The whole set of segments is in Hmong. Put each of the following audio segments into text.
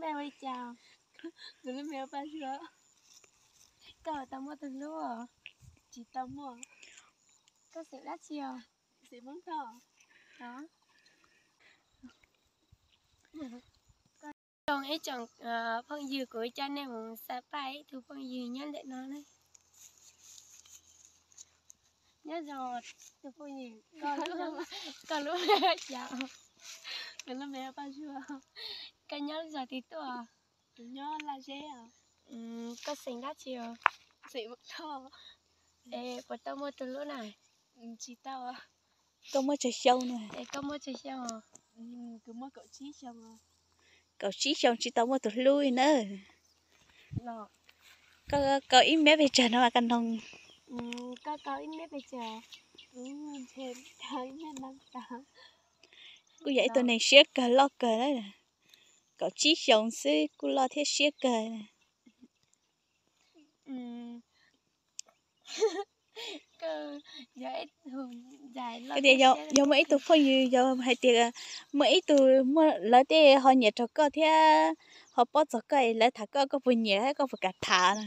Npe hu li cas? Kuv lub npe hu Paj Zuag. Koj tau muaj tus hlub os? Tsis tau muaj. Koj xeem dab tsi os? Xeem Hmoob Thoj. Zoo ib tsoom phooj ywg, kuv coj nej mus xav pab ib tug phooj ywg nyob ntawm no na. Nyob zoo tus phooj ywg, koj lub, koj lub npe cas? Kuv lub npe Paj Zuag. Koj nyob zos twg tuaj? Kuv nyob Laj Zeb os. Koj xeem dab tsi os? Xeem Hmoob Thoj. Es puas tau muaj tus hlub na? Tsis tau. Koj muaj tsawg xyoo na? Es koj muaj tsawg xyoo? Kuv muaj kaum tsib xyoo. Kaum tsib xyoo tsis tau muaj tus hlub li na. Koj, koj ib mev pes tsawg no mas koj noog? Koj, koj ib mev pes tsawg? Kuv yog ib tug neeg siab kawg loj kawg na. Kaum tsib xyoo xwb kuj loj thiab siab kawg. Tias yog muaj ib tug phooj ywg yog hais tias muaj ib tug, muaj lawv tej ho nyiam rau koj thiab ho paub txog koj es lawv tham koj, koj puas nyiam thiab koj puas kam tham?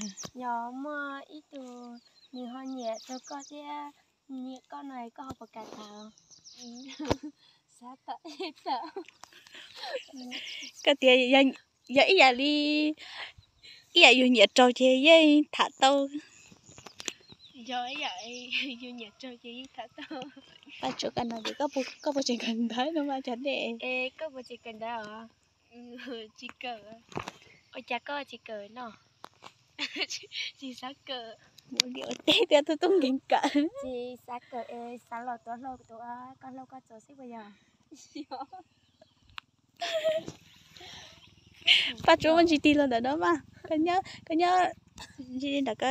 Yog muaj ib tug nws ho nyiam rau koj thiab nyiam koj no koj ho puas kam tham? Koj tias yog ib yam li, ib yam yus nyiam raug ces yeej tham tau. Yog ib yam yus nyiam raug ces yeej tham tau. Paj Tsuab, koj no ces koj puas tseem kawm ntawv no mas cov dej? Koj puas tseem kawm ntawv os? Tsis kawm. Ua cas koj tsis kawm no? Tsis xav kawm. Ua teb tias tus tub nkeeg kawm. Tsis xav kawm es xav los tuav hlau, tuav koj hlau koj txawv xwb puas yog? Paj Tsuab, muaj ntsis tig los ntawm no mas, koj nyob ntsis ntawm ko,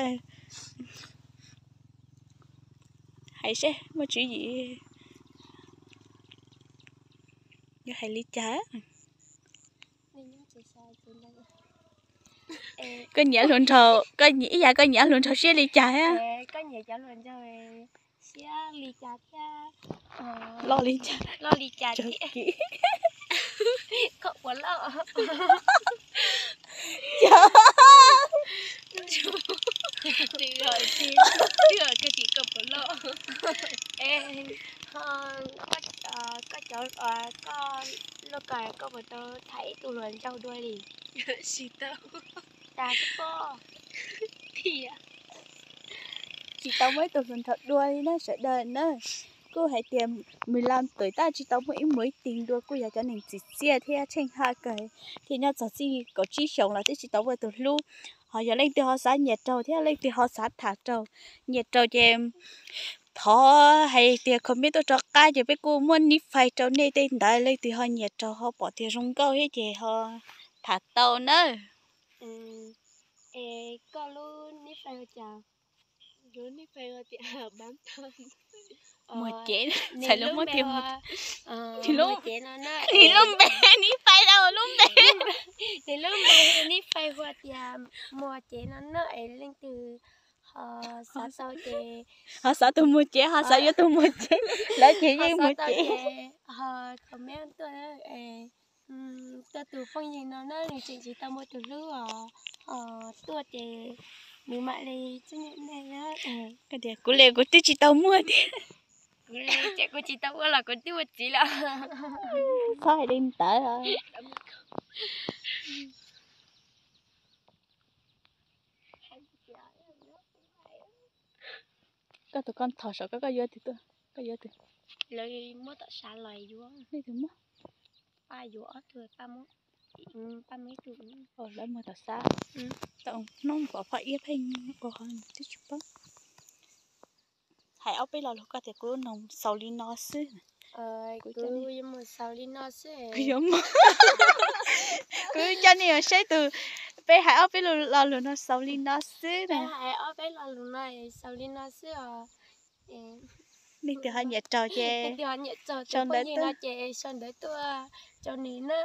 hais seb muaj tswv yim yuav hais li cas. Koj nyiam luag nraug, koj nyiam ib yam koj nyiam luag nraug siab li cas thiab? Koj nyiam cov luag nraug siab li cas thiab? Loj li cas? Loj li cas thiab? Koj puas loj? Twb hais tias koj puas loj. Es koj cov, koj lub ko koj puas tau tham ib tug luag nraug dua li? Tsis tau. Tas xwb pob. Thiab tsis tau muaj ib tug hluas nraug dua li na sawv daws na. Kuj hais tias mười lăm tuổi tab tsis tau muaj ib mối tình dua, kuj yog cov neeg tsim txiaj thiab tsheej haj kawg thiaj nyob txog txij kaum tsib xyoos los twb tsis tau muaj tus hlub. Ho yog leej twg ho xav nyiam raug thiab leej twg ho xav tham raug, nyiam raug ces thov hais tias comment tuaj rov qab ces peb kuj muab nick Face rau nej tej ntawd, leej twg ho nyiam raug ho pom tias zoo nkauj thiab ces ho tham tau nawb. Es koj lub nick Face ua cas? Lub nick Face ua tias Muag Cev, txhais lub muab tiag. Nws lub npe, nick Face lub npe. Nws lub npe nick Face hu tias Muag Cev no na, es leej twg ho xav tau ces, ho xav tus Muag Cev, ho xav yuav tus Muag Cev, lawv ces yeej Muag Cev. Ho comment tuaj, tuaj tus phooj ywg no na, nws tseem tsis tau muaj tus hlub os, ho tuaj ces nws mam li txib nej na. Kuv li kuv twb tsis tau muaj thiab. Kuv li ces kuv tsis tau ua los kuv twb ua txiv lawm. Txhob hais li ntawd. Koj tus koj thom saum koj, koj yuav twg tuaj? Koj yuav twg? Lawv muab tom sab los yuav. Nej twg muab? Paj yuav ob tug, paj muab, paj muab ib tug. Lawv muag tom sab. Tau hnub pom phoj iab pheej ua qhov twb tsis paub. Hais ob peb lo lus koj tias kuv noog xaus li no xwb. Kuv yuav mus xaus li no xwb. Kuv yuav mus, kuv coj nej mus saib tus, peb hais ob peb lo lus no xaus li no xwb na. Hais ob peb lo lus no xaus li no xwb os. Leej twg ho nyiam raug ces, leej twg ho nyiam raug tus phooj ywg no ces sau ntawv tuaj rau nws na.